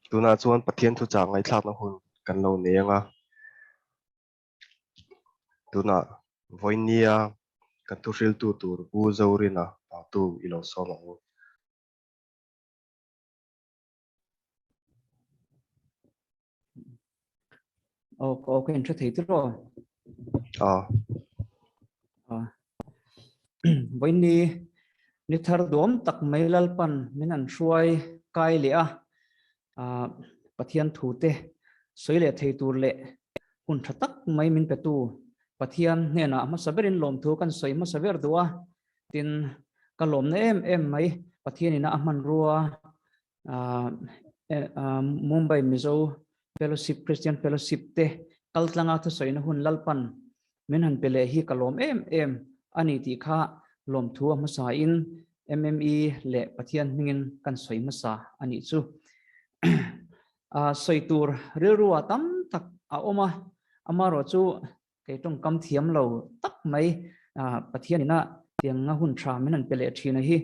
Tunah chuan Pathian thuchah ngaihthlakna hun kan lo nei ang a. Tunah vawinia kan thuhriltu tur Pu Zorina Pautu i lo sawm ang u. Aw aw ka inhre thei tiraw? Aw. Vawiini ni thar duam tak mai Lalpan min an hruai kai leh a, Pathian thu te sawi leh thei tur leh hun tha tak mai min petu Pathian hnenah hmasa berin lawmthu kan sawi hmasa ber duh a, tin ka lawmna em em mai Pathian ina a hmanrua Mumbai Mizo Fellowship Christian Fellowship te kaltlanga thusawina hun Lalpan min han pe leh hi ka lawm em em a ni tih kha lawmthu a hmasa in MME leh Pathian hmingin kan sawi hmasa a nih chu. Sawi tur rilru ah tam tak a awm a, amaherawhchu Kei tawngkam thiam lo tak mai Pathian ina tiang nga hun tha min han pe leh thin a hi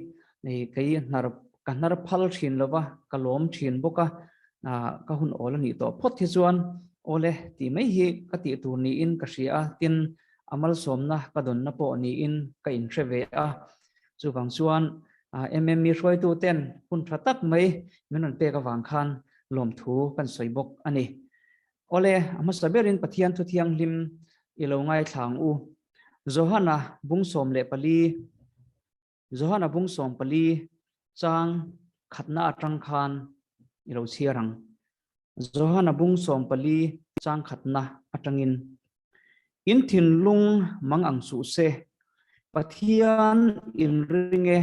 kei hnar ka hnar phal thin lova ka lawm thin bawk a, ka hun awl a nih tawh phawt hi chuan awle tih mai hi ka tih tur niin ka hria a, tin a malsawmna ka dawnna pawh niin ka inhre ve a, chuvang chuan MME hruaitu ten hun tha tak mai min rawn pek avang khan lawmthu kan sawi bawk a ni. Awle, a hmasa berin Pathian thu thianghlim i lo ngaithla ang u. Johana bung 14, Johana bung 14 chang khatna atang khan i lo chhiar ang. Johana bung 14 chang khatna atangin, In thinlung mang ang suh se, Pathian in ring e,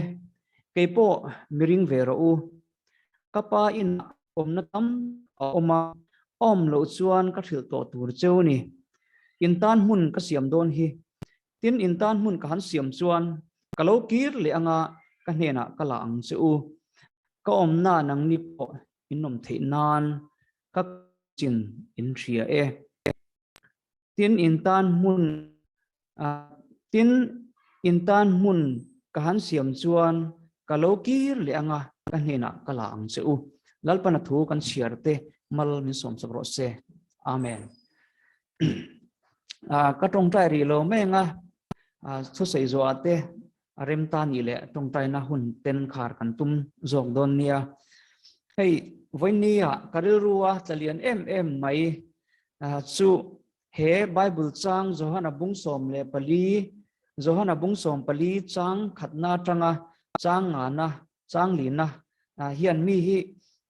kei pawh mi ring ve rawh u. Ka pa inah awmna tam a awm a, a awm loh chuan ka hrilh tawh tur cheu ni. In tan hmun ka siam dawn hi. Tin, in tan hmun ka han siam chuan ka lo kir leh anga ka hnenah ka la ang che u. Ka awmna nangni pawh in awm theih nan ka chin in hria e. Tin, in tan hmun Tin, in tan hmun ka han siam chuan ka lo kir leh anga ka hnenah ka la ang che u. Lalpana thu kan chhiar te mal min sawm chak rawh se. Amen. Ka tawngtai rih lo mai anga thusawi zawhah te a rem ta nih leh tawngtaina hun ten khar kan tum zawk dawn nia. Hei, vawinia ka rilru a tlalian em em mai chu He Bible chang Johana bung 14, Johana bung 14 chang khatna atanga chang ngana, chang lina hian mi hi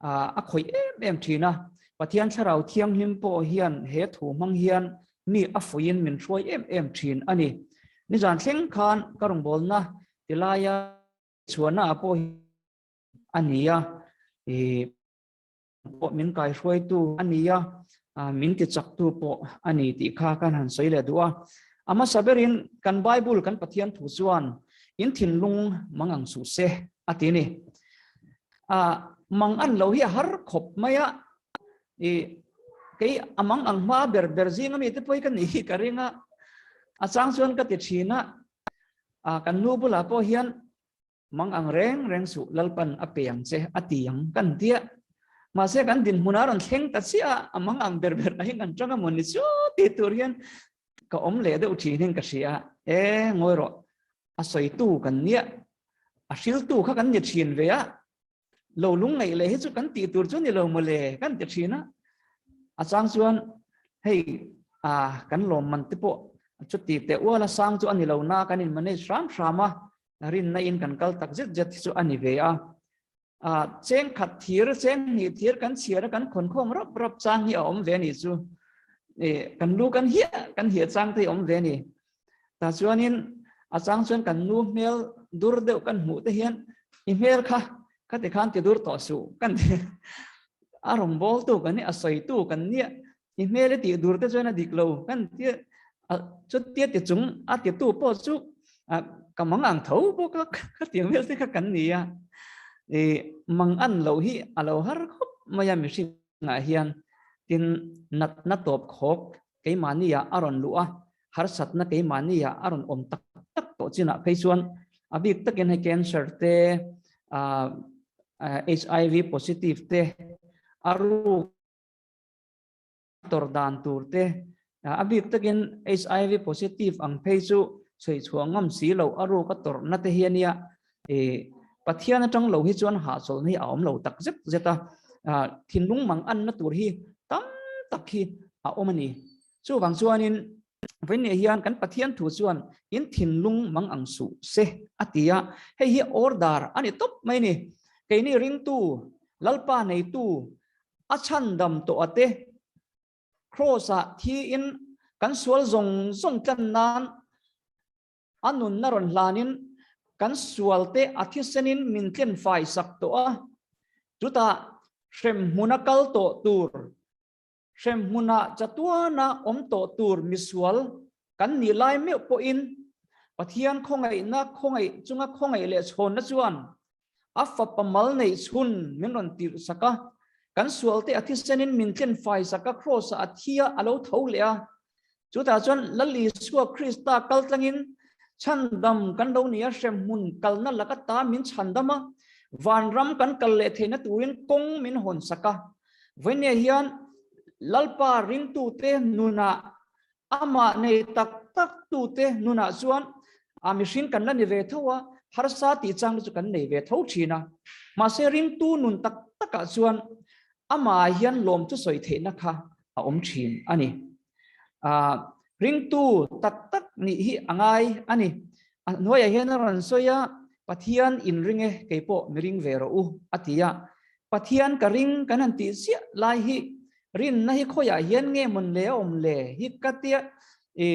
a khawih em em thin a. Pathian Thlarau Thianghlim pawh hian he thu hmang hian mi a fuiin min hruai em em thin a ni. Nizan thleng khan ka rawngbawlna tilaia chhuahna ah pawh a ni a. Pawh min kaihruaitu a ni a, min tichaktu pawh a ni tih kha kan han sawi leh duh a. A hmasa berin kan Bible kan Pathian thu chuan in thinlung mang ang suh se a ti ni. Mang an lo hi a har khawp mai a, i kei a mang ang hma ber ber zing ami te pawh hi ka nih hi ka ring a, a chang chuan ka ti thin a, kan nu bulah pawh hian Mang ang reng reng suh Lalpan a pe ang che a ti ang kan tia. Mahse kan dinhmun a rawn thleng ta chiah a, a mang ang ber ber ahin kan tang a maw ni chu ti tur hian ka awm leh deuh thin in ka hria. E ngawi rawh, a sawitu kan nia, a hriltu kha kan ni thin ve a, lo lung ngaih leh hi chu kan tih tur chu ni lo maw le kan ti thin a. A chang chuan hei a kan lawm man te pawh chuti teh ual a sang chu a ni lo na kan in manage hram hram a, Rinna in kan kal tak zet zet hi chu a ni ve a. Cheng khat thir, cheng hnih thir kan chhiar a kan khawn khawm rap rap chang hi a awm ve a ni chu. Kan lu kan hiah kan hiah chang te hi a awm ve a ni. Tah chuanin a chang chuan kan nu hmel dur deuh kan hmuh te hian i hmel kha khati khan ti dur tawh suh kan ti. A rawngbawltu kan nia, a sawitu kan nia I hmel i tih dur te chuan a dik lo kan ti a, chutia ti chung a titu pawh chu ka mang ang tho bawk a, ka tiang vel te kha kan ni a. I mang an loh hi a lo har khawp mai a mihringah hian tin natna tawp khawk keimahniah a rawn luh a, harsatna keimahniah a rawn awm tak tak tawh chinah phei chuan a bik takin hei cancer te, HIV positive te. A ruk tor dan tur te a bik takin HIV positive ang phei chu chhui chhuah ngam si lo a ruk a tawrhna te hi ania e Pathian atang lo hi chuan hahchawlhna hi a awm lo tak zet zet a thinlung mang anna tur hi tam tak hi a awm a ni. Chuvang chuanin vawiinah hian kan Pathian thu chuan in thinlung mang ang suh se a ti a, hei hi order a ni tawp mai a ni. Keini ringtu, Lalpa neitu, a chhandam tawh a te, Kraws-ah thiin kan sual zawng zawng tlan nan a nunna rawn hlanin kan sualte a thisenin min tlen fai sak tawh a, chutah hremhmuna kal tawh tur Hremhmunah chatuana awm tawh tur misual kan nih lai meuh pawhin Pathian khawngaihna khawngaih chunga khawngaih leh chhawnna chuan a fapa mal neih chhun min rawn tirh sak a, kan sualte a thisenin min tlen fai sak a, Kraws-ah a thi a, a lo tho leh a. Chutah chuan Lal Isua Krista kal tlangin chhandam kan lo ni a, hremhmun kalna laka ta min chhandam a, vanram kan kal leh theihna turin kawng min hawn sak a. Vawinia hian Lalpa ringtute nunah amah nei tak tak tute nunah chuan a mihring kan la ni ve tho a, harsa tih chang te chu kan nei ve tho thin a. Mahse ringtu nun tak takah chuan amah hian lawm chu sawi theihna kha a awm thin a ni. Ringtu tak tak nih hi a ngai a ni. A hnuaiah hian a rawn sawi a, Pathian inring e, kei pawh mi ring ve rawh u, a ti a. Pathian ka ring kan han tih chiah lai hi rinna hi khawiah hian nge mawn le a awm le hi ka tia i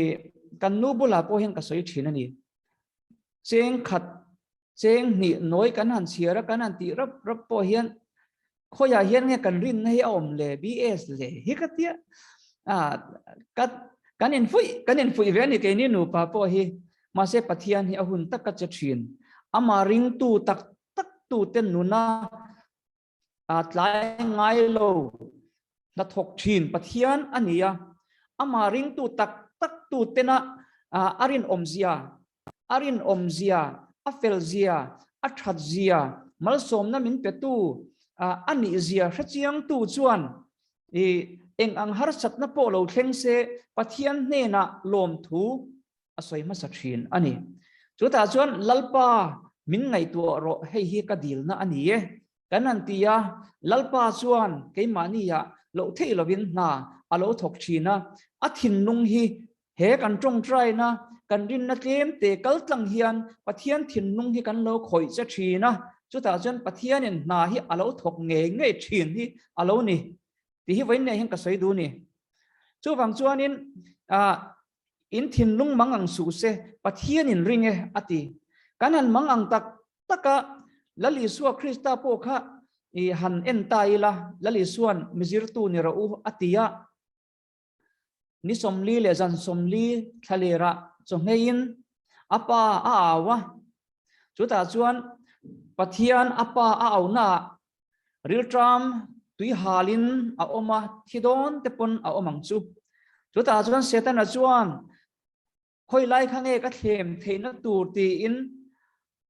kan nu bulah pawh hian ka sawi thin a ni. Cheng khat cheng hnih nawi kan han chhiar a kan han tih rap rap pawh hian khawiah hian nge kan rinna hi a awm le BS le hi ka tia a ka kan infuih kan infuih ve a ni keini nupa pawh hi mahse Pathian hi a hun taka che thin amah ringtu tak tak tute nuna a tlai ngai lo hnathawk thin Pathian a ni a, amah ringtu tak tak tutena a rinawmzia, a rinawmzia, a felzia, a thatzia, malsawmna min petu a nihzia hrechiangtu chuan eng ang harsatna pawh lo thleng se Pathian hnenah lawmthu a sawi hmasa thin a ni. Chutah chuan Lalpa min ngaihtuah rawh hei hi ka dilna a ni e kan han ti a, Lalpa chuan keimahniah loh theih lovin hna a lo thawk thin a, a thinlung hi he kan tawngtaina kan rinna tlem te kal tlang hian Pathian thinlung hi kan lo khawih che thin a, chutah chuan Pathianin hna hi a lo thawk ngei ngei thin hi a lo ni tih hi vawiin nei hian ka sawi duh ni. Chuvang chuanin ah In thinlung mang ang suh se, Pathian in ring e, a ti. Kan han mang ang tak tak a, Lal Isua Krista pawh kha i han en ta ila, Lal Isua'n mi zirtu ni rawh u, a ti a. Ni 40 leh zan 40 thlalerah chawhmeiin a pa a au a. Chutah chuan Pathian a pa a aunaah Rilṭam tui halin a awm a, thi dawn te pawn a awm ang chu. Chutah chuan Setana chuan, Khawi lai kha nge ka thlem theihna tur tiin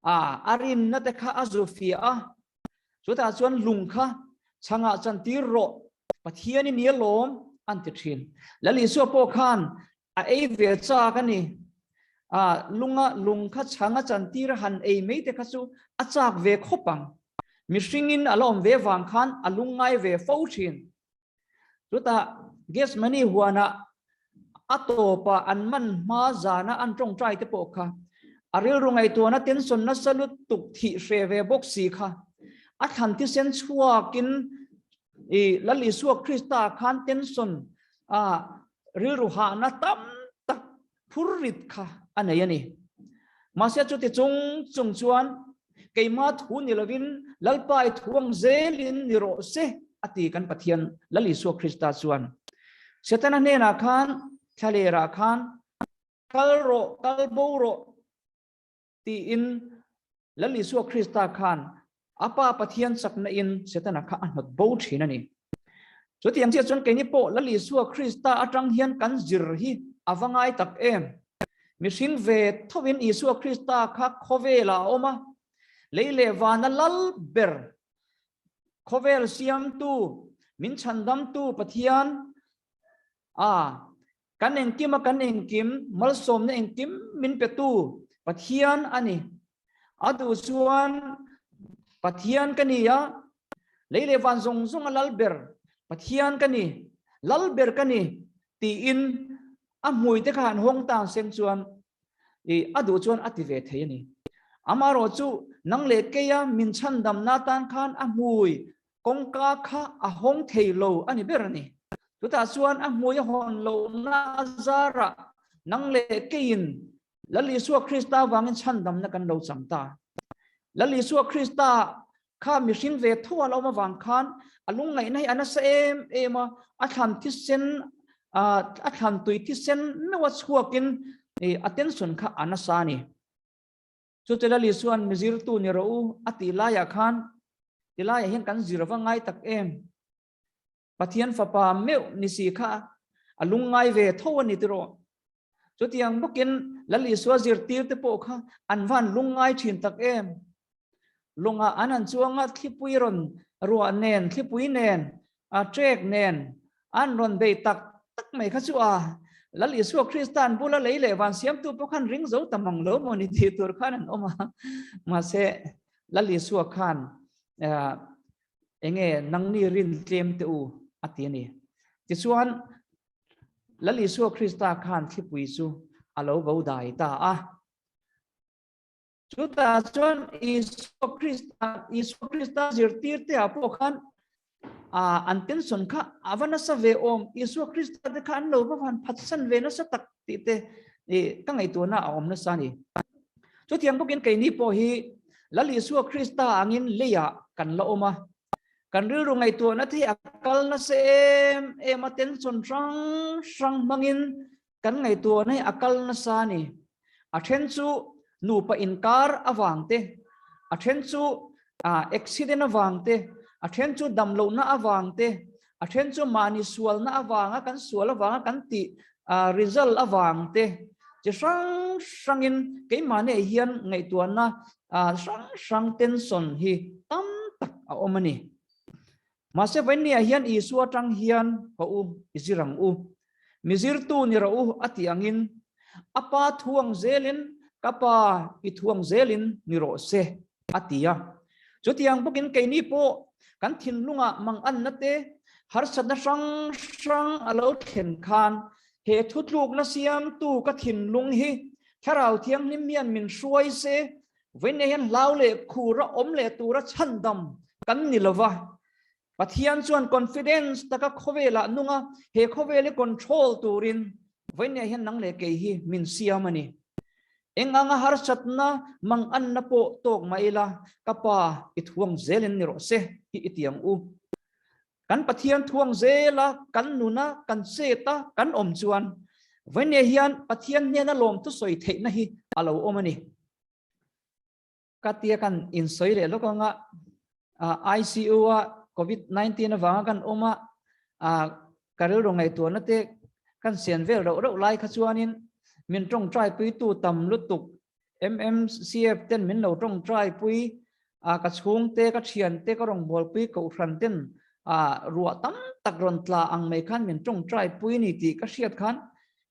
a a rinna te kha a zu fiah a. Chutah chuan lung kha chhangah chantir rawh, Pathian i nia lawm, an ti ṭhin. Lal Isua pawh khan a ei ve chak a ni. A lunga lung kha chhanga chantir han ei mai te kha chu a chak ve khawp ang. Mihringin a la awm ve vang khan a lungngai ve fo thin. Chutah Gethsemane huanah a tawpah an man hma zana an tawngtai te pawh kha a rilru ngaihtuahna tension nasa lutuk thih hre ve bawk si kha a thlan thisen chhuakin i Lal Isua Krista khan tension a rilru hahna tam tak phur rit kha a nei a ni. Mahse chuti chung chung chuan keima thu ni lovin Lalpa i thu ang zelin ni rawh se a ti kan Pathian Lal Isua Krista chuan. Setana hnenah khan thlalerah khan kal rawh kal bo rawh tiin Lal Isua Krista khan a Pa Pathian chakna in Setana kha a hnawt bo thin a ni. Chutiang chiah chuan keini pawh Lal Isua Krista atang hian kan zir hi a va ngai tak em? Mihring ve thovin Isua Krista kha khawvelah a awm a, lei leh vana lal ber, khawvel siamtu, Min chhandamtu Pathian a kan engkima kan engkim malsawmna engkim min petu Pathian a ni. A duh chuan Pathian ka ni a, lei leh van zawng zawng a lal ber Pathian ka ni, lal ber ka ni tiin a hmui te kha han hawng tang seng chuan i a duh chuan a ti ve thei a ni. Amaherawh chu nang leh keia min chhandamna tan khan a hmui kawngka kha a hawng thei lo a ni ber a ni. Chutah chuan a hmui a hawn lohna a zarah nang leh keiin Lal Isua Krista avangin chhandamna kan lo chang ta. Lal Isua Krista kha mihring ve tho a lo awm avang khan a lungngaihna hi a nasa em em a, a thlan thisen a thlan tui thisen meuh a chhuakin a tension kha a nasa a ni. Chu chu Lal Isua'n mi zirtu ni rawh u a tih laiah khan tilaiah hian kan zir va ngai tak em? Pathian fapa meuh ni si kha a lungngai ve tho a ni tiraw? Chutiang bawkin Lal Isua zirtir te pawh kha an van lungngai thin tak em? Lungah an han chuang a, thlipui rawn ruah nen, thlipui nen, a trek nen an rawn bei tak tak mai kha chu a. Lal Isua Krista'n bula lei leh van siamtu pawh khan ring zo ta mang lo maw ni tih tur khan an awm a. Mahse, Lal Isua khan enge nangni rin tlem te u a ti a ni. Tichuan, Lal Isua Krista khan thlipui chu a lo bo dai ta a. Chutah chuan Isua Krista, Isua Krista zirtirte ah pawh khan an tension kha a va nasa ve awm. Isua Krista te kha an lo va han phatsan ve nasa tak tih te ka ngaihtuahna a awm nasa a ni. Chutiang bawkin keini pawh hi Lal Isua Krista angin leiah kan la awm a. Kan rilru ngaihtuahna te hi a kal nasa em em a, tension hrang hrang hmangin kan ngaihtuahna hi a kal nasa a ni. A then chu nupa inkar avang te, a then chu accident avang te, a then chu damlohna avang te, a then chu mahni sualna avanga kan sual avanga kan tih result avang te chi hrang hrangin keimahni hian ngaihtuahna hrang hrang tension hi tam tak a awm a ni. Mahse vawinia hian Isua atang hian haw u, i zir ang u. Mi zirtu ni rawh u a tih angin a pa thuang zelin ka pa i thuang zelin ni rawh se a ti a. Chutiang bawkin keini pawh kan thinlungah manganna te, harsatna hrang hrang a lo thlen khan he thutlukna siamtu ka thinlung hi Thlarau Thianghlim hian min hruai se, vawiin hian hlau leh khura awm leh tura chhandam kan ni lova. Pathian chuan confidence taka khawvelah nunga he khawvel hi control turin vawiin hian nang leh kei hi min siam a ni. Eng anga harsatna manganna pawh tawk mah ila ka pa i thuang zelin ni rawh se hi i ti ang u. Kan Pathian thuang zela kan nuna kan chet a kan awm chuan vawiin hian Pathian hnena lawmthu sawi theihna hi a lo awm a ni. Ka tia kan insawi leh lawk anga ICU a COVID-19 avanga kan awm a, ka rilru ngaihtuahna te kan sian vel reuh reuh lai kha chuanin min tawngtai puitu tam lutuk MMCF ten min lo tawngtai pui a, ka chhungte ka thiante ka rawngbawlpui kohhran ten ruah tam tak rawn tla ang mai khan min tawngtai pui ni tih ka hriat khan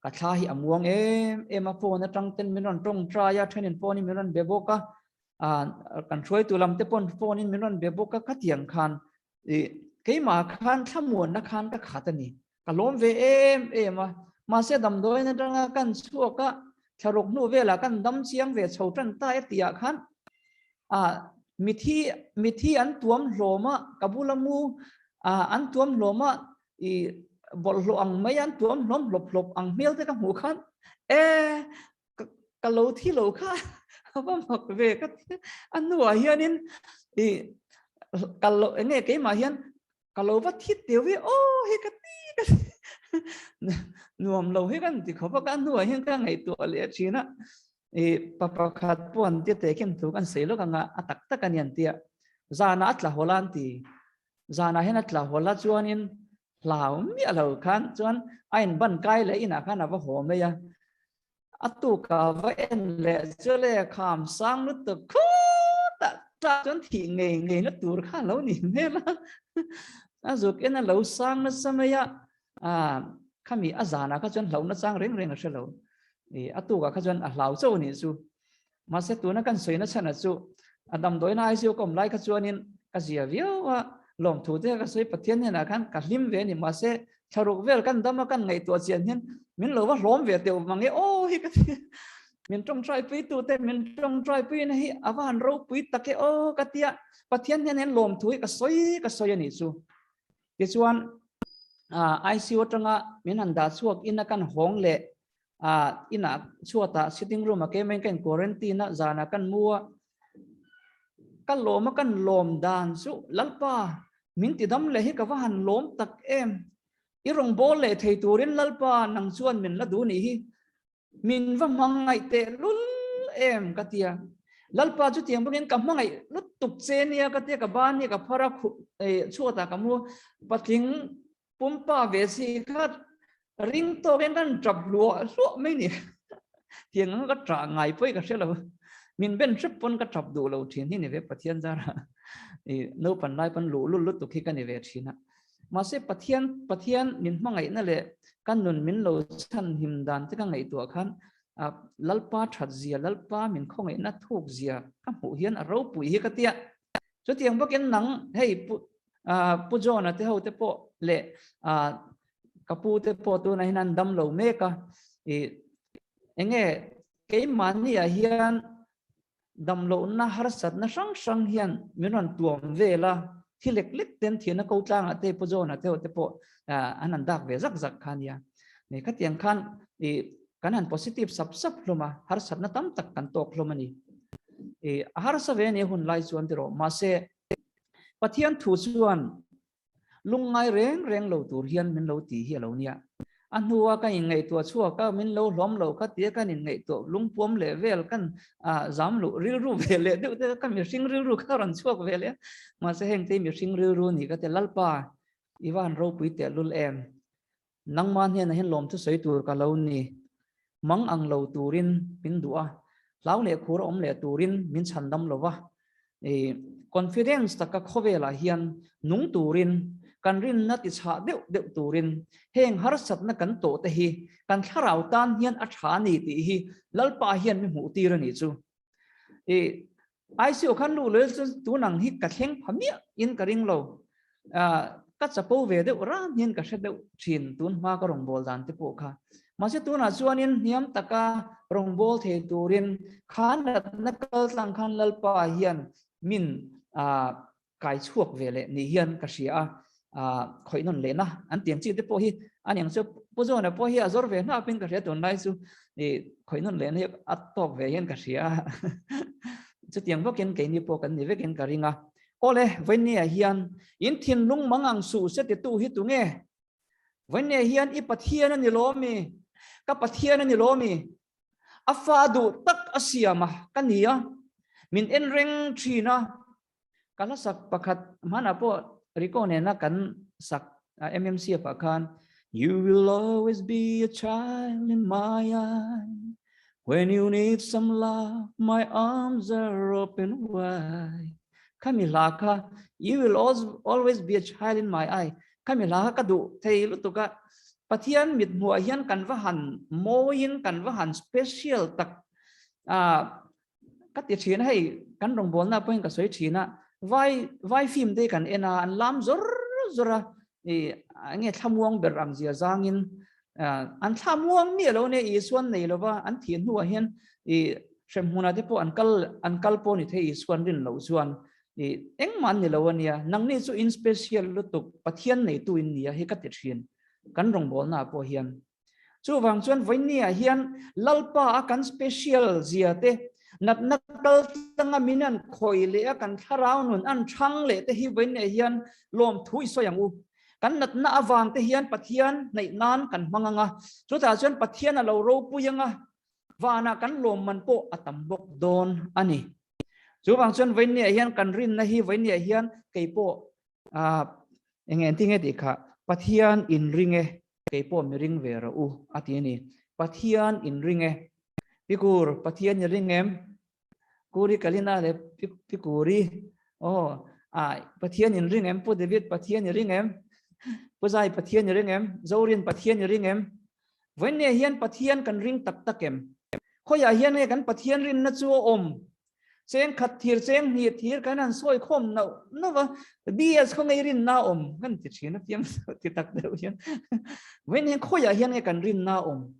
Ka thla hi a muang em em a, phone atang ten min rawn tawngtai a, thenin phone in min rawn be bawk a, kan hruaitu lam te pawn phone in min rawn be bawk a, khatiang khan i keimah khan thlamuanna khan ka khat a ni. Ka lawm ve em em a, mahse damdawiin atanga kan chhuak a, thlaruk hnu velah kan dam chiang ve chho tan ta e tihah khan mithi mithi an tuam hlawm a, ka bula mu an tuam hlawm a, i bawlhhlawh ang mai an tuam hlawm hlawp hlawp ang hmel te ka hmuh khan e ka lo thi lo kha a va mak ve ka a hnuah hianin i ka lo enge keimah hian ka lo va thi teu hi aw hi ka ti ka nuam lo hi kan ti khawp a ka hnuah hian ka ngaihtuah leh thin a i pa pakhat pawh an tia tehkhin thu kan sawi lawk anga a tak tak a ni an tia zana a tla haw la an ti Zanah hian a tla hawl a chuanin hlau miah lo khan chuan a in ban kai leh inah khan a va haw mai a. A tukah va en leh chu le kham sang lutuk khutah tah chuan thih ngei ngei na tur kha a lo ni hmel a. A zuk en a lo sang nasa mai a, khami a zanah kha chuan hlauhna chang reng reng a hre lo. A tukah kha chuan a hlau chauh a nih chu. Mahse tuna kan sawi na chhanah chu a damdawiina ICU ka awm lai kha chuanin ka zia viau a, lawmthu te ka sawi Pathian hnenah khan ka hlim ve a ni. Mahse thlaruk vel kan dam a kan ngaihtuah chian hian min lo va hlawm ve teuh mang e aw hi ka ti. Min tawngtai pui tu te min tawngtai pui na hi a va han ropui tak e aw ka tia. Pathian hnenah hian lawmthu hi ka sawi ka sawi a nih chu. Tichuan ICU atanga min han dah chhuak in a kan hawng leh inah chhuatah sitting room ah keimah in ka in quarantine a zanah kan mu a ka lawm a kan lawm dan chu Lalpa min ti dam leh hi ka va han lawm tak em i rawngbâwl leh thei turin Lalpa nang chuan min la duh nih hi Min va hmangaih teh lul em ka tia. Lalpa chu tiang bawkin ka hmangaih lutuk che nia ka tia ka ban hi ka phar a chhuatah ka mu patling pumpa ve si kha ring tawkin kan tap hluah hluah mai ni. Tiang ang ka tah ngai pawh hi ka hre lo. Min ben hrep pawn ka tap duh lo thin hi ni ve Pathian zara i naupan lai pawn luh lul lutuk hi ka ni ve thin a. Mahse Pathian Pathian min hmangaihna leh ka nun min lo chhan him dan te ka ngaihtuah khan Lalpa that zia, Lalpa min khawngaihna thuk zia ka hmuh hian a ropui hi ka tia. Chutiang bawkin nang hei Pu Pu John-a te ho te pawh leh ka pu te pawh tunah hian an dam lo mek a. I enge keimahni ah hian Damlohna harsatna hrang hrang hian min rawn tuam vel a, thi lek lek ten thianna ko tlangah te Pu John-a te ho te pawh an han dak ve zak zak kha a nia. Khatiang khan kan han positive sap sap hlawm a, harsatna tam tak kan tawk hlawm a ni. A harsa ve a nia hun lai chuan tiraw, mahse Pathian thu chuan Lungngai reng reng lo tur hian min lo ti hi a lo nia. A hnua ka inngaihtuah chhuak a, min lo hlawm lo kha tia kan inngaihtuah lungpuam leh vel kan zam luh rilru ve leh deuh te ka mihring rilru kha rawn chhuak ve leh a. Mahse heng te hi mihring rilru ni ka ti Lalpa i va han ropui tehlul em. Nangmah hnenah hian lawmthu sawi tur ka lo ni. Mang ang lo turin min duh a, hlau leh khur a awm leh turin min chhan dam lo va. I confidence taka khawvelah hian nung turin, kan rinna ti chhah deuh deuh turin heng harsatna kan tawh te hi kan thlarau tan hian a tha a ni tih hi Lalpa hian mi hmuh tir a nih chu. I ICU khan luh leh chu tunang hi ka thleng pha miah in ka ring lo. Ka chapo ve deuh ran hian ka hre deuh thin tun hma ka rawngbâwl dan te pawh kha. Mahse tunah chuanin hniam taka rawngbâwl thei turin kha natna kal tlang khan Lalpa hian min kai chhuak ve leh ni hian ka hria a, khawih nawn lehna an tiang chi te pawh hi a niang chu Pu Zawna pawh hi a zawr ve hnap in ka hria tunlai chu i khawih nawn lehna hi a tawk ve hian ka hria a, chutiang bawkin keini pawh kan ni vekin ka ring a. Awle, Vawinia hian in thinlung mang ang suh se titu hi tunge? Vawinia hian i Pathian a ni lawmi? Ka Pathian a ni lawmi? A fa duh tak a siam a ka ni a, min en reng thin a, Ka hla sak pakhat hmanah pawh Rico nena kan sak MMCF ah khan You will always be a child in my eye When you need some love, my arms are open wide Khami hla kha You will always be a child in my eye Khami hla kha ka duh thei lutuk a Pathian mit hmuh ah hian kan va han mawiin kan va han special tak ka ti thin a hei kan rawngbawlna pawhin ka sawi thin a vai vai film te kan en a an lam zawr zawr a i enge thlamuang ber ang zia zangin an thlamuang mi alo nia Isuan nei lova an thih hnuah hian i hremhmunah te pawh an kal an kal pawh ni thei Isuan rin loh chuan i engmah an ni lo ania nangni chu in special lutuk Pathian neitu in nia hi ka ti thin kan rawngbawlna pawh hian Chuvang chuan vawinia hian Lalpa a kan special zia te, natna kal tlanga min an khawih leh a kan thlarau nun an thang leh te hi vawinia hian lawmthu i sawi ang u. Kan natna avang te hian Pathian hnaih nan kan hmang ang a, chutah chuan Pathian a lo ropui ang a, vanah kan lawmman pawh a tam bawk dawn a ni. Chuvang chuan vawinia hian kan rinna hi vawinia hian kei pawh eng eng tinge tih kha Pathian inring e Kei pawh mi ring ve rawh u, a ti a ni. Pathian in ring e. Pikur, Pathian i ring em? Kuri Kalina leh Pikuri, aw, A Pathian in ring em Pu David Pathian i ring em? Pu Zai Pathian i ring em? Zorin Pathian i ring em? Vawiin nge hian Pathian kan ring tak tak em? Khawiah hian nge kan Pathian rinna chu a awm? Cheng khat thir cheng hnih thir kan han sawi khawm nauh nauh va, BS khaw ngei rinna a awm kan ti thin a piang ti tak deuh hian. Vawiin hian khawiah hian nge kan rinna a awm?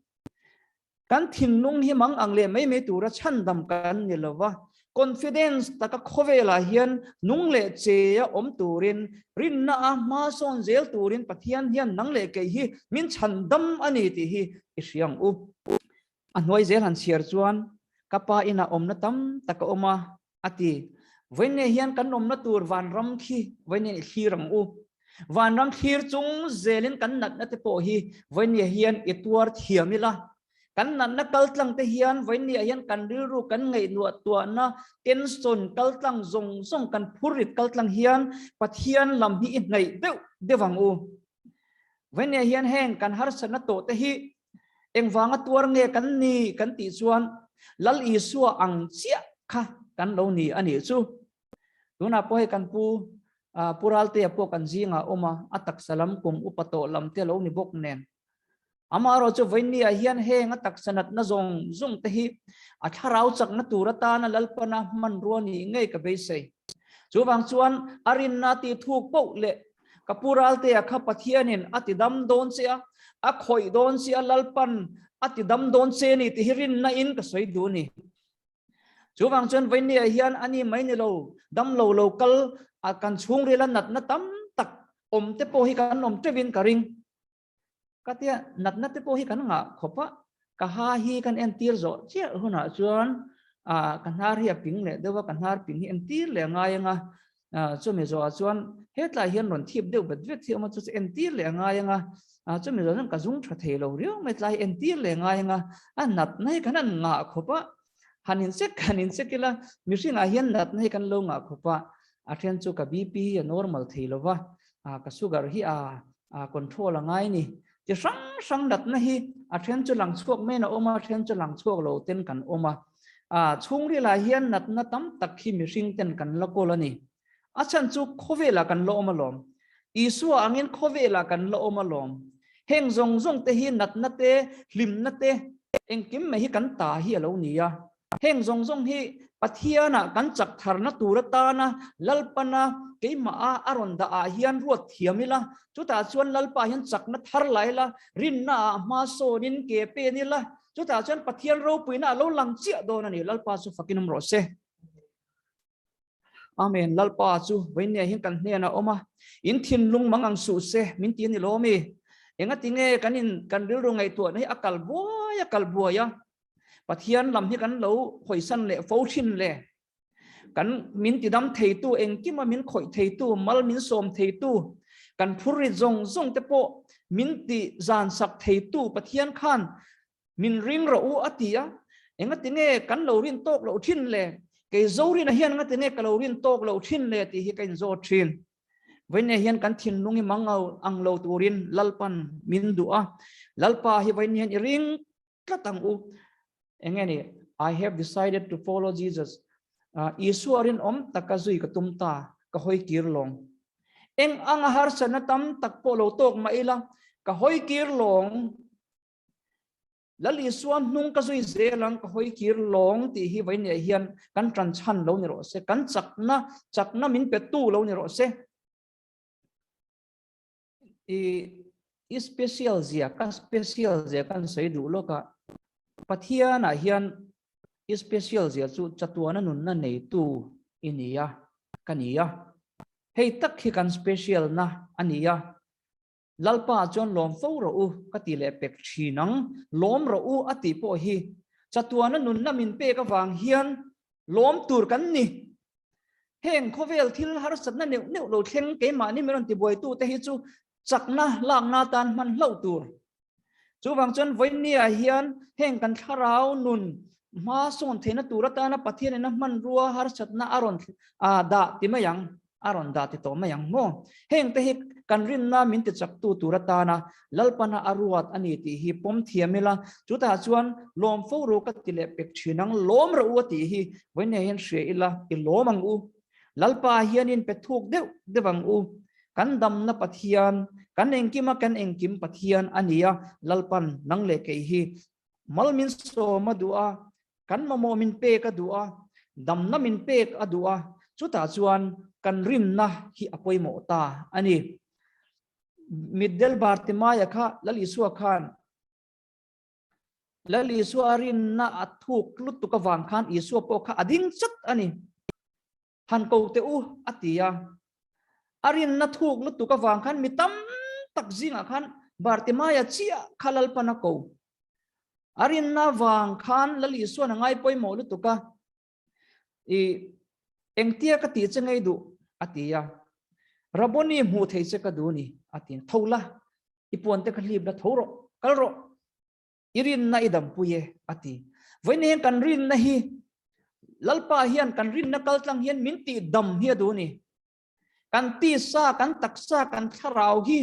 Kan thinlung hi mang ang leh mai mai tura chhandam kan ni lo va, confidence taka khawvelah hian nung leh che a awm turin, rinna a hma sawn zel turin Pathian hian nang leh kei hi min chhandam a ni tih hi i hria ang u. A hnuai zel han chhiar chuan ka pa inah awmna tam tak a awm a, a ti. Vawiin hian kan awmna tur vanram khi vawiin i thlir ang u. Vanram thlir chung zelin kan natna te pawh hi vawiin hian i tuar thiam ila. Kan natna kaltlang te hian vawiin hian kan rilru kan ngaihnuah tuahna tension kaltlang zawng zawng kan phurrit kaltlang hian Pathian lam hi i hnaih deuh deuh ang u. Vawiin hian heng kan harsatna tawh te hi Engvanga tuar nge kan ni kan tih chuan Lal Isua ang chiah kha kan lo ni a nih chu. Tunah pawh hei kan pu Pu Raltea pawh kan zingah a awm a, a taksa lam kum upa tawh lam te lo ni bawk nen. Amaherawh chu vawinia hian heng a taksa natna zawng zawng te hi a thlarau chakna tur atana Lalpana hmanrua nih ngei ka beisei. Chuvang chuan a rinna tih thuk poh leh Ka pu Raltea kha Pathianin a ti dam dawn che a, a khawih dawn che a, Lalpan a ti dam dawn che ni tih hi rinna in ka sawi duh a ni. Chuvang chuan Vainia hian a ni mai ni lo, dam lo lo kal a kan chhungrila natna tam tak awm te pawh hi kan awm teuhin ka ring. Ka tia natna te pawh hi kan ngah khawp a, ka ha hi kan entir zawh chiah hunah chuan ah ka hnar hi a ping leh deuh a, ka hnar ping hi entir leh a ngai ang a, ah chumi zawhah chuan hetlai hian rawn thip deuh vet vet hi a awm a, chu chu entir leh a ngai ang a, ah chumi zawh chuan ka zung tha thei lo riau mai tlai hi entir leh a ngai ang a, a natna hi kan han ngah khawp a, han incheck han incheck ila mihringah hian natna hi kan lo ngah khawp a, a then chu ka BP hi a normal thei lo va, ah ka sugar hi a a control a ngai ni. Chi hrang hrang natna hi a then chu lang chhuak maiin a awm a, a then chu lang chhuak lo ten kan awm a. A chhungrilah hian natna tam tak hi mihring ten kan la kawl a ni. A chhan chu khawvelah kan la awm alawm. Isua angin khawvelah kan la awm alawm. Heng zawng zawng te hi natna te, hlimna te, engkim mai hi kan ta hi a lo ni a. Heng zawng zawng hi Pathianah kan chak tharna tur atana Lalpana keimaha a rawn dah ah hian ruat thiam ila, chutah chuan Lalpa hian chakna thar la ila, rinna ah hma sawnin ke pen ila, chutah chuan Pathian ropuina a lo lang chiah dawn a ni. Lalpa chu fakin awm rawh se. Amen. Lalpa chu vawinia hian kan hnenah awm a, in thinlung mang ang suh se min ti a ni lawm i. Engati nge kan in kan rilru ngaihtuahna hi a kal buai a kal buai a, Pathian lam hi kan lo hawisan leh fo thin le. Kan min tidam theitu engkima min khawih theitu mal min sawm theitu kan phurrit zawng zawng te pawh min ti zan sak theitu Pathian khan min ring rawh u a ti a. Engati nge kan lo rin tawk loh thin le? Kei Zorina hian engati nge ka lo rin tawk loh thin le tih hi ka inzawt thin. Vawiin hian kan thinlung hi mang ang lo turin Lalpan min duh a. Lalpa hi vawiin hian i ring tlat ang u. Enge ni? I have decided to follow Jesus. Isua rinawm taka zui ka tum ta, ka hawi kir lawng. Eng anga harsatna tam tak pawh lo tawk mah ila, ka hawi kir lawng. Lal Isua hnung ka zui zel ang, ka hawi kir lawng tih hi vawiin hian kan tan chhan lo ni rawh se, kan chakna, chakna min petu lo ni rawh se. I i special zia ka special zia kan sawi duh lawk a, Pathianah hian i special zia chu chatuana nunna neitu i ni a, ka ni a. Hei tak hi kan special na a ni a. Lalpa chuan lawm fo rawh u ka ti leh pek thin ang, lawm rawh u a tih pawh hi chatuana nunna min pek avang hian lawm tur kan ni. Heng khawvel thil harsatna neuh neuh lo thleng keimahni min rawn tibuaitu te hi chu chakna lakna tan hman hlauh tur. Chuvang chuan vawinia hian heng kan thlarau nun hma sawn theihna tur atana Pathianin a hmanrua harsatna a rawn dah ti mai ang. A rawn dah ti tawh mai ang maw? Heng te hi kan rinna min tichaktu tur atana Lalpana a ruat a ni tih hi pawm thiam ila, chutah chuan lawm fo ru ka ti leh pek thin ang, lawm rawh u a tih hi vawiin hian hria ila, i lawm ang u. Lalpa hianin pe thuk deuh deuh ang u. Kan damna Pathian, kan engkima kan engkim Pathian a ni a, Lalpan nang leh kei hi mal min sawm a duh a, kan mamawh min pek a duh a, damna min pek a duh a, chutah chuan kan rinna hi a pawimawh ta a ni. Mitdel Bartimaia kha Lal Isua khan Lal Isua rinna a thuk lutuk avang khan Isua pawh kha a ding chat a ni. Han ko teh u a ti a. A rinna thuk lutuk avang khan mi tam tak zingah khan Bartimaia chiah kha Lalpan a ko. A rinna vang khan Lal Isuan a ngai pawimawh lutuk a. I engtia ka tih che ngei duh a ti a. Rabboni hmuh thei che ka duh ni a ti. Tho la, i puan te kha hlip la tho rawh, kal rawh. I rinna i dampui e a ti. Vawiin hian kan rinna hi Lalpa hian kan rinna kal tlang hian min tih dam hi a duh ni. Kan tisa, kan taksa, kan thlarau hi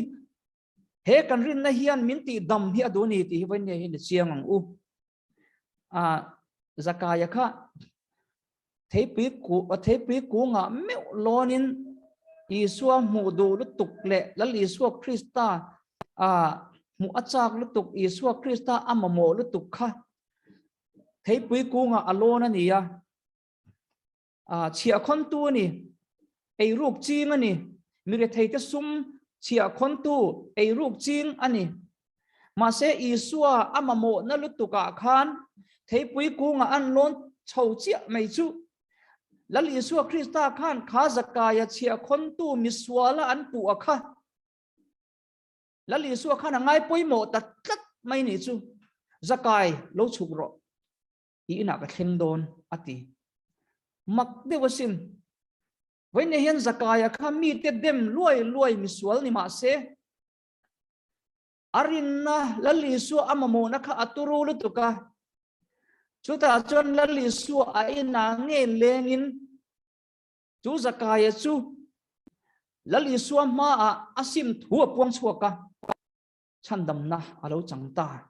he kan rinna hian min tih dam hi a duh ni tih hi vawiin hian i chiang ang u. A Zakaia kha theipui ku theipui kungah meuh lawnin Isua hmuh duh lutuk leh Lal Isua Krista a hmuh a chak lutuk Isua Krista a mamawh lutuk kha theipui kungah a lawn a ni a a chhiahkhawntu a ni eiruk ching a ni miretheite sum chhiahkhawntu eiruk ching a ni Mahse Isua a mamawhna lutukah khan theipui kungah an lawn chho chiah mai chu. Lal Isua Krista khan kha Zakaia chhiahkhawntu misuala an puh a kha. Lal Isua khan a ngai pawimawh ta tlat mai nih chu. Zakai lo chhuk rawh. I inah ka thleng dawn a ti. Mak deuh asin. Vawiin hian Zakaia kha mite dem luai luai misual ni mahse A rinna Lal Isua a mamawhna kha a turu lutuk a. Chutah chuan Lal Isua a inah nge lengin chu Zakaia chu Lal Isua hmaah a sim thu a puang chhuak a, chhandamna a lo chang ta.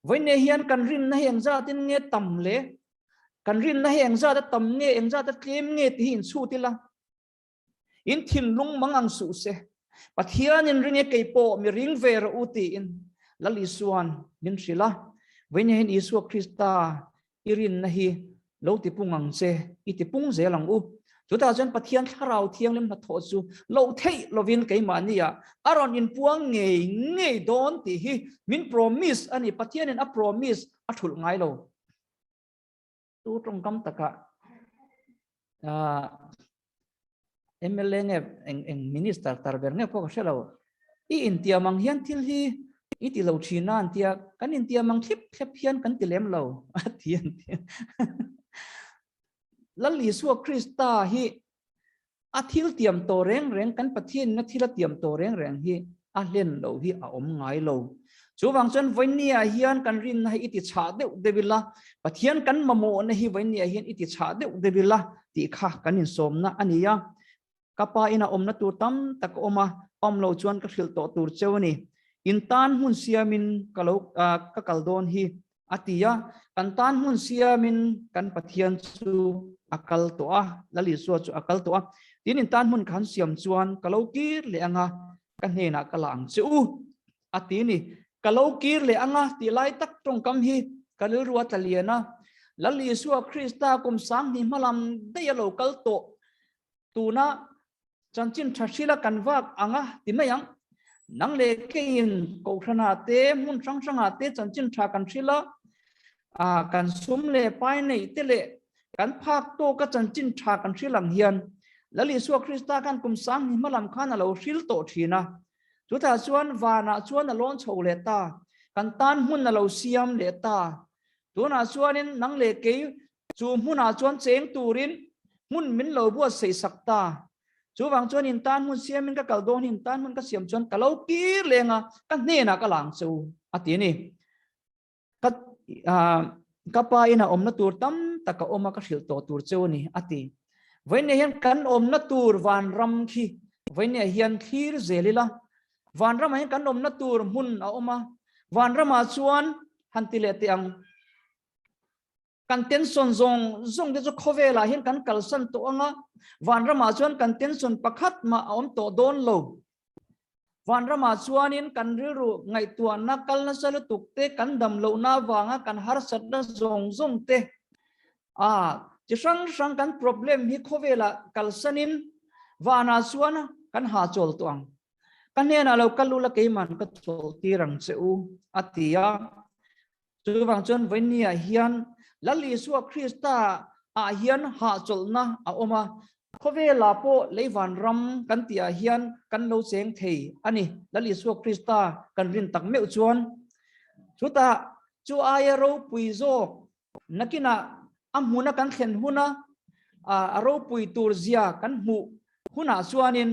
Vawiin hian kan rinna hi engzatin nge tam le? Kan rinna hi engzata tam nge, engzata tlem nge tih hi inchhut ila. In thinlung mang ang suh se. Pathianin ring e kei pawh mi ring ve rawh u tiin Lal Isuan min hrilh a. Vawiin hian Isua Krista i rinna hi lo tipung ang che, i tipung zel ang u. Chutah chuan Pathian Thlarau Thianghlim hnathawh chu loh theih lovin keimahniah a rawn inpuang ngei ngei dawn tih hi min promise a ni. Pathianin a promise a thulh ngai lo. Tu tawngkam takah MLA nge eng eng minister tar ber nge pawh ka hre lo. I intiam ang hian thil hi i ti lo thin a an tia, kan intiam ang thlip thlep hian kan ti lem lo a ti an ti. Lal Isua Krista hi a thil tiam tawh reng reng, kan Pathianin a thil a tiam tawh reng reng hi a hlen lo hi a awm ngai lo. Chuvang chuan vawinia hian kan rinna hi i ti chhah deuh deuh ila, Pathian kan mamawhna hi vawinia hian i ti chhah deuh deuh ila tih kha kan insawmna a ni a. Ka pa ina awmna tur tam tak a awm a, awm lo chuan ka hrilh tawh tur cheu a ni. In tan hmun siamin ka lo ka kal dawn hi A ti a, kan tan hmun siamin kan Pathian chu a kal tawh a, Lal Isua chu a kal tawh a. Tin, in tan hmun khan siam chuan ka lo kir leh anga ka hnenah ka la ang che u, a ti ni. Ka lo kir leh anga tih lai tak tawngkam hi ka rilru a tla lian a. Lal Isua Krista kum 2000 hmalam daih a lo kal tawh tuna Chanchin tha hrila kan vak ang a ti mai ang. Nang leh keiin Kohhranah te, hmun hrang hrangah te chanchin tha kan hril a, kan sum leh pai neih te leh kan phak tawka chanchin tha kan hril ang hian Lal Isua Krista khan kum 2000 hma lam khan a lo hril tawh thin a. Chutah chuan vanah chuan a lawn chho leh ta, kan tan hmun a lo siam leh ta. Tunah chuanin nang leh kei Chu hmunah chuan cheng turin hmun min lo buatsaih sak ta. Chuvang chuan in tan hmun siamin ka kal dawn hi in tan hmun ka siam chuan ka lo kir leng a, ka hnenah ka lang che u a ti a ni. Ka ka pa ina awmna tur tam tak a awm a ka hrilh tawh tur cheu a ni a ti. Vawiinah hian kan awmna tur vanram khi vawiinah hian thlir zel ila, vanramah hian kan awmna tur hmun a awm a, vanramah chuan han ti leh teh ang. Kan tension zawng zawng te chu khawvelah hian kan kalsan tawh ang a, vanramah chuan kan tension pakhat mah a awm tawh dawn lo. Vanramah chuanin kan rilru ngaihtuahna kal nasa lutuk te, kan dam lohna avanga kan harsatna zawng zawng te, a chi hrang hrang kan problem hi khawvelah kalsanin vanah chuan kan hahchawl tawh ang. Ka hnenah lo kal ula keiman ka chawlhtir ang che u, a ti a. Chuvang chuan vawinia hian Lal Isua Krista ah hian hahchawlhna a awm a, khawvelah pawh leivan ram kan tih ah hian kan lo cheng thei a ni. Lal Isua Krista kan rin tak meuh chuan chutah chu aia ropui zawk nakinah a hmuna kan thlen huna a ropui tur zia kan hmuh hunah chuanin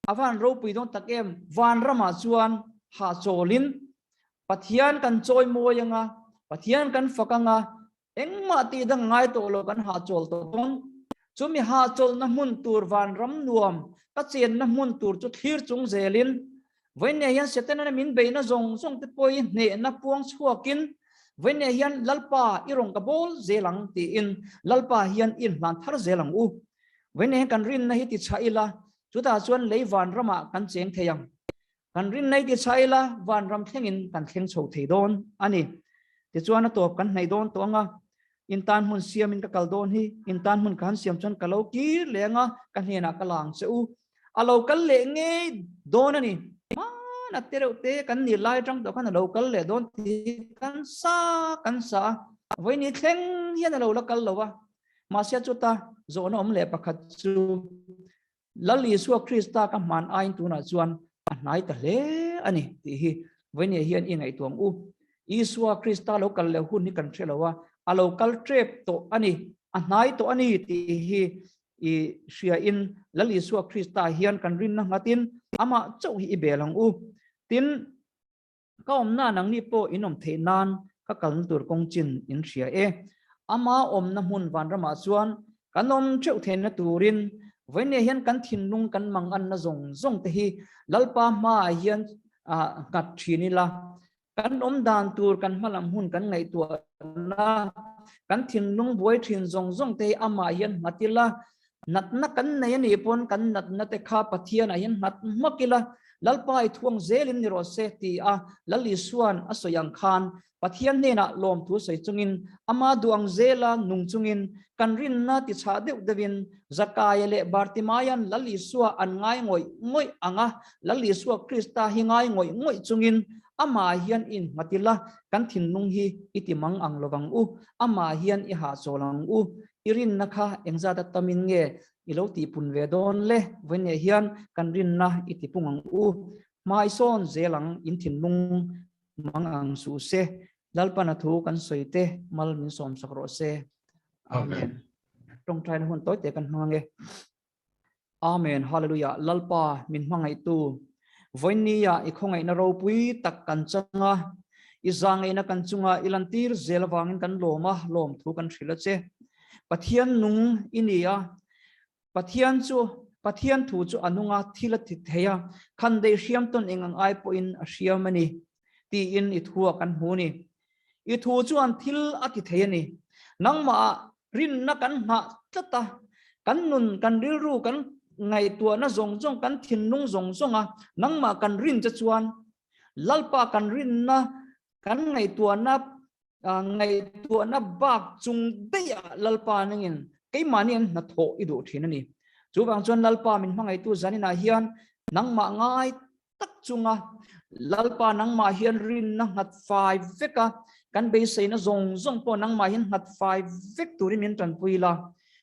a van ropui dawn tak em, vanramah chuan hahchawlin Pathian kan chawi mawi anga, Pathian kan fak anga, engmah tih dang ngai tawh lo kan hahchawl tawh dawn. Chumi hahchawlhna hmun tur vanram nuam ka chenna hmun tur chu thlir chung zelin, vawiinne hian Setana min beihna zawng zawng te pawh hi hnehna puang chhuakin, vawiinne hian Lalpa i rawn ka bawl zel ang tiin Lalpa hian i inhlan thar zel ang u. Vawiinne hian kan rinna hi ti chhah ila, chutah chuan lei vanramah kan cheng thei ang. Kan rin nei ti chhah ila vanram thlengin kan thleng chho thei dawn a ni. Tichuan a tawp kan hnaih dawn tawh ang a, in tan hmun siamin ka kal dawn hi, in tan hmun ka han siam chuan ka lo kir leh ang a, ka hnenah ka la ang che u. A lo kal leh ngei dawn a ni. Hmana te reuh te kan nih lai atang tawh khan a lo kal leh dawn tih kan sa kan sa a, vawiin ni thleng hian a lo la kal lo a. Mahse chuta zawhna awm leh pakhat chu Lal Isua Krista ka hman aiin tunah chuan a hnai ta hle a ni tih hi vawinia hian i ngaihtuah ang u. Isua Krista lo kal leh hun hi kan hre lo a, a lo kal tep tawh a ni, a hnai tawh a ni tih hi i hriain Lal Isua Krista hian kan rinna nghatin amah chauh hi i bel ang u. Tin, Ka awmna nangni pawh in awm theih nan ka kalna tur kawng chin in hria e. Ama awmna hmun vanramah chuan kan awm theuh theihna turin vawiinne hian kan thinlung kan manganna zawng zawng te hi Lalpa hmaah hian nghat thin ila, kan awm dan tur kan hmalam hun kan ngaihtuahna, kan thinlung buai thin zawng zawng te hi amah hian nghat ila, Natna kan nei a nih pawn kan natna te kha Pathianah hian nghat hmak ila, Lalpa i thuang zelin ni rawh se ti a Lal Isua'n a sawi ang khan Pathian hnenah lawmthu sawi chungin ama duh ang zela nung chungin kan rinna ti chhah deuh deuhin Zakaia leh Bartimaia'n Lal Isua an ngai ngawih ngawih ang a, Lal Isua Krista hi ngai ngawih ngawih chungin amah hian i innghat ila kan thinlung hi i ti mang ang lovang u, amah hian i hahchawl ang u. I rinna kha engzat a tamin nge i lo tihpun ve dawn le? Vawiineh hian kan rinna i tipung ang u. Hmai sawn zel ang, in thinlung mang ang suh se. Lalpana thu kan sawi te mal min sawmsak rawh se. Amen. Tawngtaina hun tawi te kan hmang ang e. Amen Hallelujah Lalpa min hmangaihtu vawiinnia i khawngaihna ropui tak kan chang a, i zangaihna kan chunga i lantir zel avangin kan lawm a, lawmthu kan hrilh a che. Pathian nung i ni a, Pathian chu Pathian thu chu a nung a, thil a ti thei a, khandaih hriam tawn eng ang ai pawhin a hriam a ni tiin i thu a kan hmu ni. I thu chuan thil a ti thei a ni. Nangmah rinna kan nghah tlat a, kan nun, kan rilru, kan ngaihtuahna zawng zawng, kan thinlung zawng zawng a, nangmah kan rin che chuan Lalpa kan rinna, kan ngaihtuahna, ngaihtuahna bak chung daih ah Lalpa nangin keimahni an hnathawh i duh thin a ni. Chuvang chuan Lalpa min hmangaihtu zaninah hian nangmah ngai tak chunga Lalpa nangmah hian rinna nghat fai vek a, kan beiseina zawng zawng pawh nangmah hian nghat fai vek turin min tanpui la.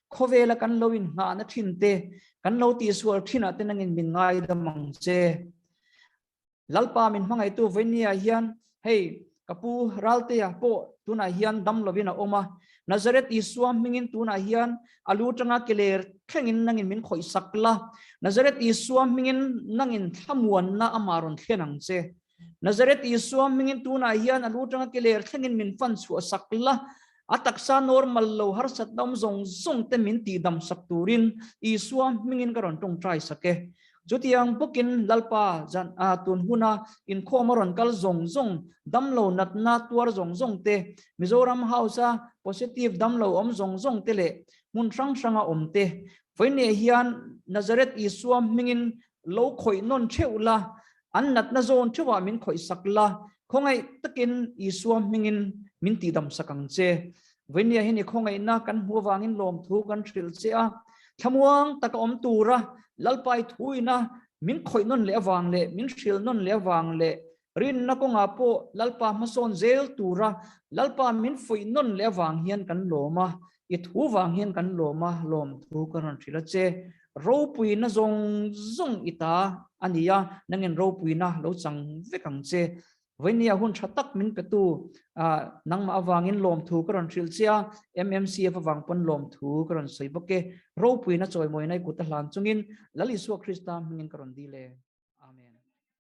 Khawvela kan lo inngahna thin te, kan lo tihsual thinah te nangin min ngaidam ang che. Lalpa min hmangaihtu vawinia hian hei ka pu Raltea pawh tunah hian dam lovin a awm a, Nazareth Isua hmingin tunah hian a lu tanga keler thlengin nangin min khawih sak la, Nazareth Isua hmingin nangin thlamuanna amah rawn thlen ang che. Nazareth Isua hmingin tunah hian a lu tanga keler thlengin min fan chhuah sak la, a taksa normal lo harsatna awm zawng zawng te min tihdam sak turin Isua hmingin ka rawn tawngtai sak e. Chutiang bawkin Lalpa zan a tun huna inkhawm a rawn kal zawng zawng, damlo natna tuar zawng zawng te, Mizoram House a positive damlo awm zawng zawng te leh hmun hrang hranga awm te, vawiineh hian Nazareth Isua hmingin lo khawih nawn theuh la, an natna zawn theuhah min khawih sak la, khawngaih takin Isua hmingin min tihdam sak ang che. Vawiineh hian i khawngaihna kan hmuh avangin lawmthu kan hrilh che a, thlamuang taka awm tura Lalpai thuina min khawih nawn leh avang leh min hrilh nawn leh avang leh rinna kawngah pawh Lalpa hmasawn zel tura Lalpa min fuih nawn leh avang hian kan lawm a, i thu vang hian kan lawm a, lawmthu ka rawn hrilh a che. Ropuina zawng zawng i ta a ni a, nangin ropuina lo chang vek ang che. Vawinia hun tha tak min petu nangmah avangin lawmthu ka rawn hrilh che a, MMCF avang pawn lawmthu ka rawn sawi bawk e. Ropuina chawimawina i kut a hlan chungin Lal Isua Krista hmingin ka rawn dil e.